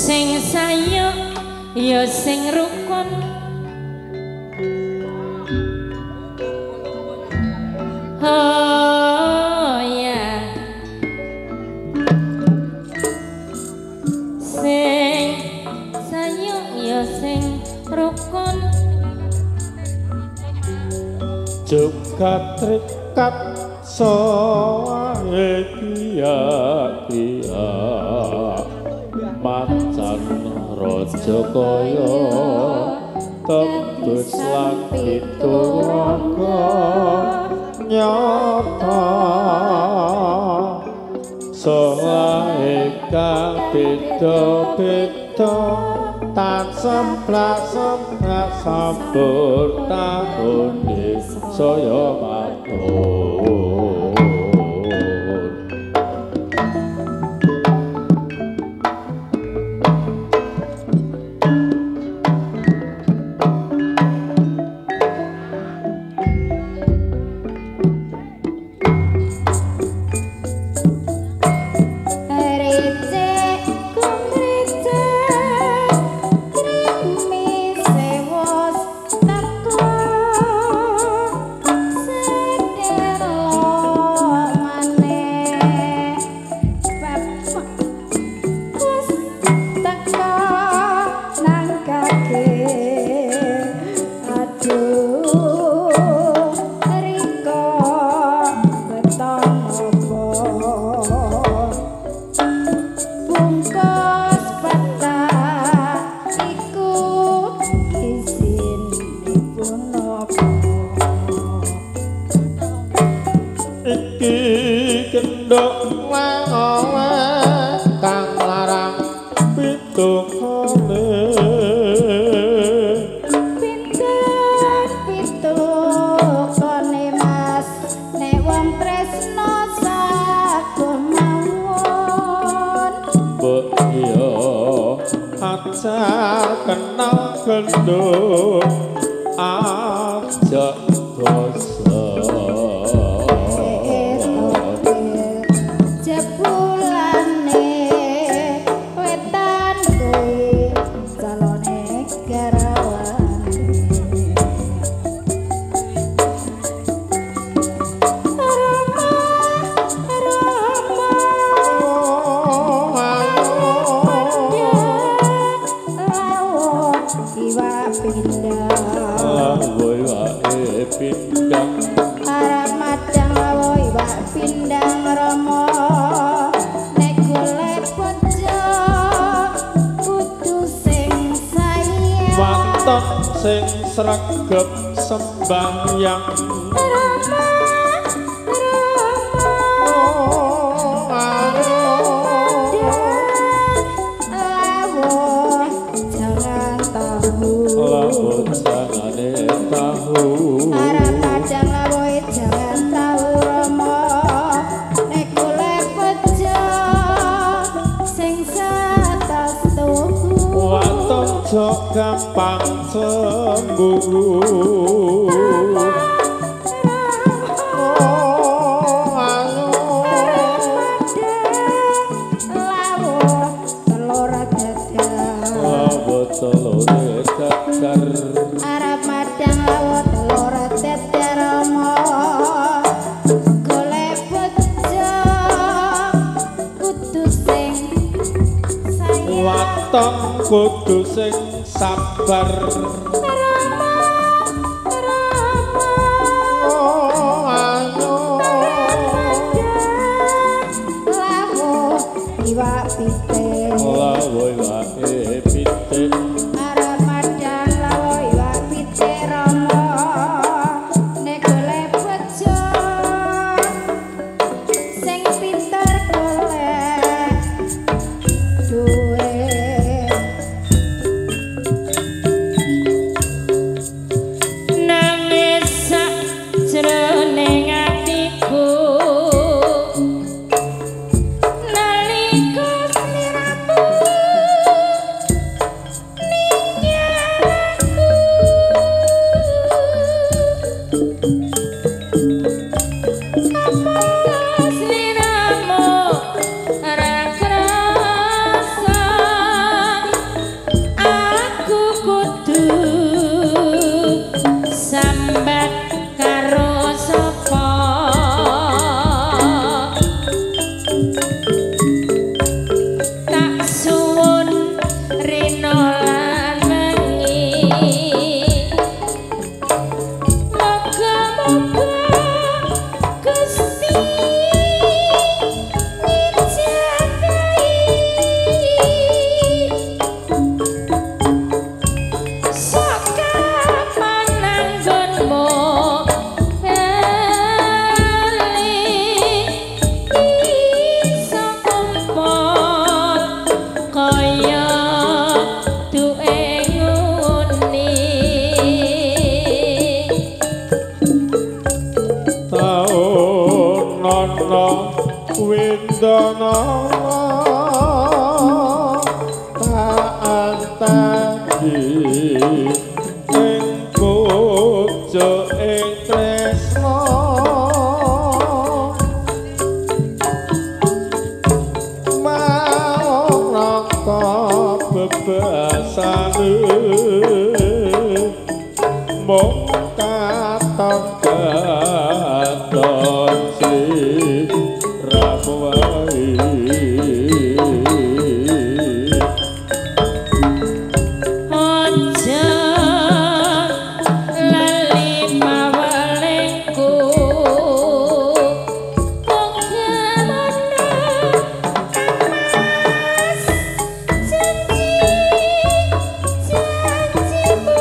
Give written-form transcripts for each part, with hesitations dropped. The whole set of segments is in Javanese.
Sing sayuk ya sing rukun. Oh ya, sing sayuk ya sing rukun. Juga trikat soe kia-kia macan raja kaya tembus langit turaga nyata soe kang beda-beda tan semplak-semplak sampur tahune saya matur. Kenal gendut aja basa jebulane wetan kuwi calone garawane Rama Rama iwak pindang lawo iwake pindang arep madang lawo iwak pindang Rama nek golek bojo kudu sing sayang waton sing sregep sembahyang Rama Lawo jangane tahu arep padang lawo jangan tahu Rama nek golek bojo sing satas tuhu waton aja gampang cemburu. Arab madang lawo telur dadar Rama golek bojo kudu sing sayang waton kudu sing sabar Rama Rama ayo lawo iwak pitik lawo iwake pitik nalika sliramu. Bendana tak anteni ing bojo ing tresna mau raka bebasane mung katon katon sliramu wae. Aja lali pawelingku mas janji janjimu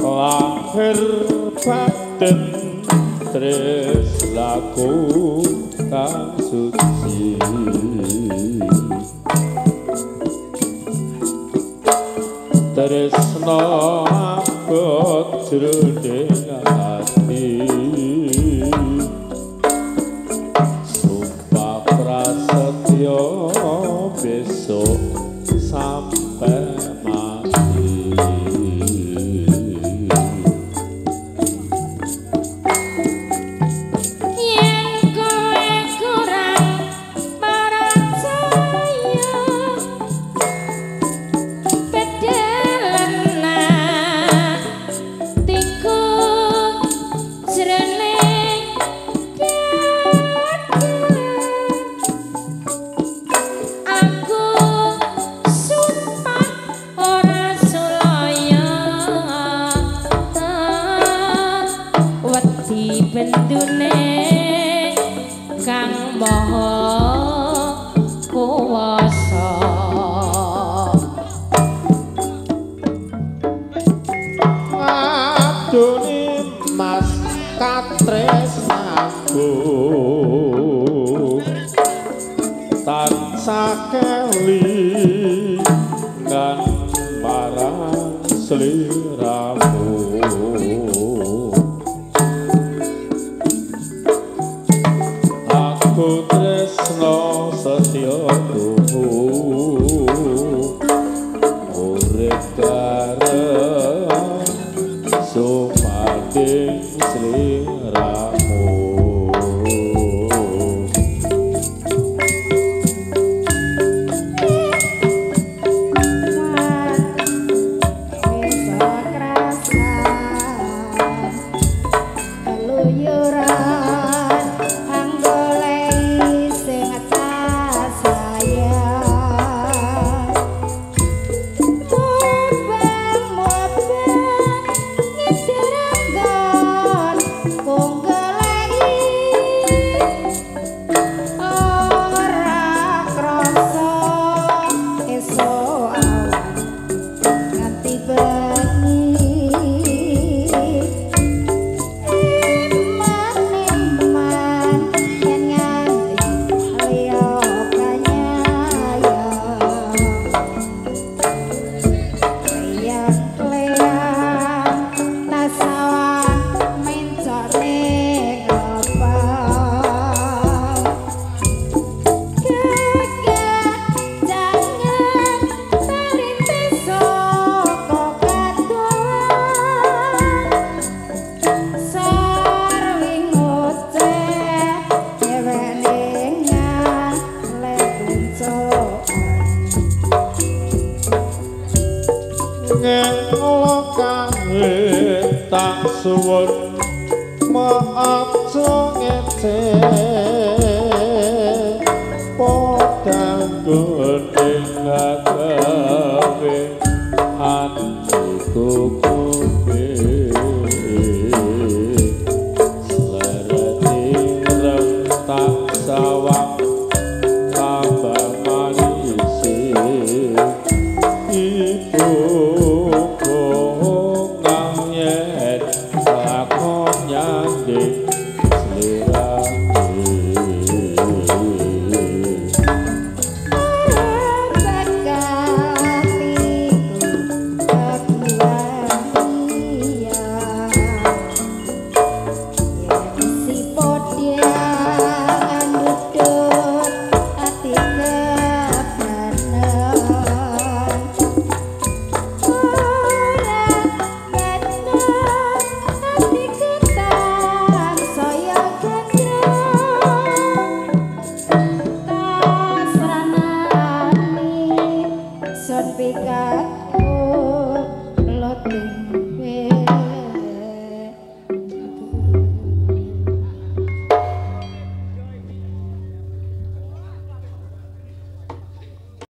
Lahir batin tresnaku kang suci tresna abot jroning ati sumpah prasetyo besok sampai mati. Yen kowe kurang percaya bedelen atiku jroning dada aku sumpah ora sulaya wedi bendune kang maha kuwasa. Adone mas katresnaku tansah kelingan marang sliramu. Aku tresna setya tuhu urip bareng supading sliramu. Wis krasa keluyuran. Kasuwun.